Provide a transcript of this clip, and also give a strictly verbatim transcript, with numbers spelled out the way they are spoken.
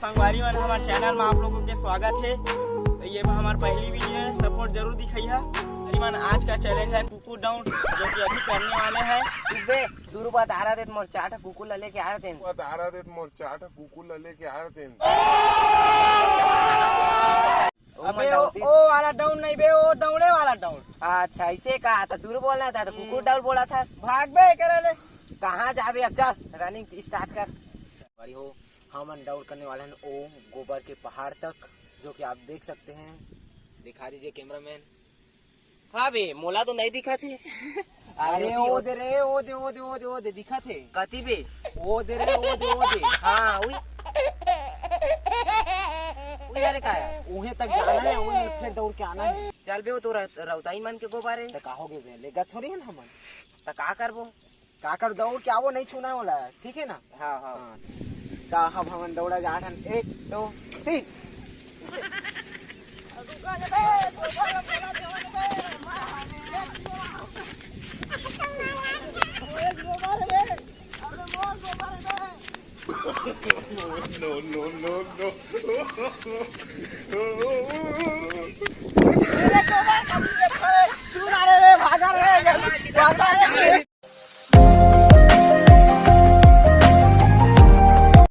संगवारी मन, हमारे चैनल में आप लोगों के स्वागत है। ये हमार पहली वीडियो है, सपोर्ट जरूर दिखाइए। संगवारी मन, आज का चैलेंज है कुकुर डाउन, जो कि अभी करने वाले हैं। सुबे, शुरू बात आ रहा थे, मोर चार ठा कुकुर ला लेके आ रहे थे। बात आ रहा थे, मोर चार ठा कुकुर ला लेके आ रहे थे। अबे ओ, ओ वाला डाउन नहीं बे, ओ दौड़े वाला डाउन। अच्छा, ऐसे का? तो शुरू बोलना था, तो कुकुर डाउन बोला था। भाग बे, करे ले। कहाँ जाबे अब? चल, रनिंग स्टार्ट कर। भाई हो, हमन दौड़ करने वाले हैं ओ गोबर के पहाड़ तक, जो कि आप देख सकते हैं। दिखा दीजिए कैमरामैन। हाँ बे, मोला तो नहीं दिखा थे। अरे, ओ दे रे, ओ दे, ओ दे, ओ दे, ओ दे, दिखा थे। कति बे? ओ दे रे, ओ दे, ओ दे। हाँ, उही। उही, अरे का है? उहे तक जाना है, उहे फिर दौड़ के आना है। चल बे, वो तो रह-, रौताई मन के गोबर है। तो का हो गए बे? लेगा थोड़ी है ना हमन। तो का करबो? काकर दौड़ के आवो, नहीं छूना वाला है, ठीक है ना? हाँ, हाँ। हाँ। तो अब हमन दौड़ा जात हन, एक, दो, तीन। No, no, no, no।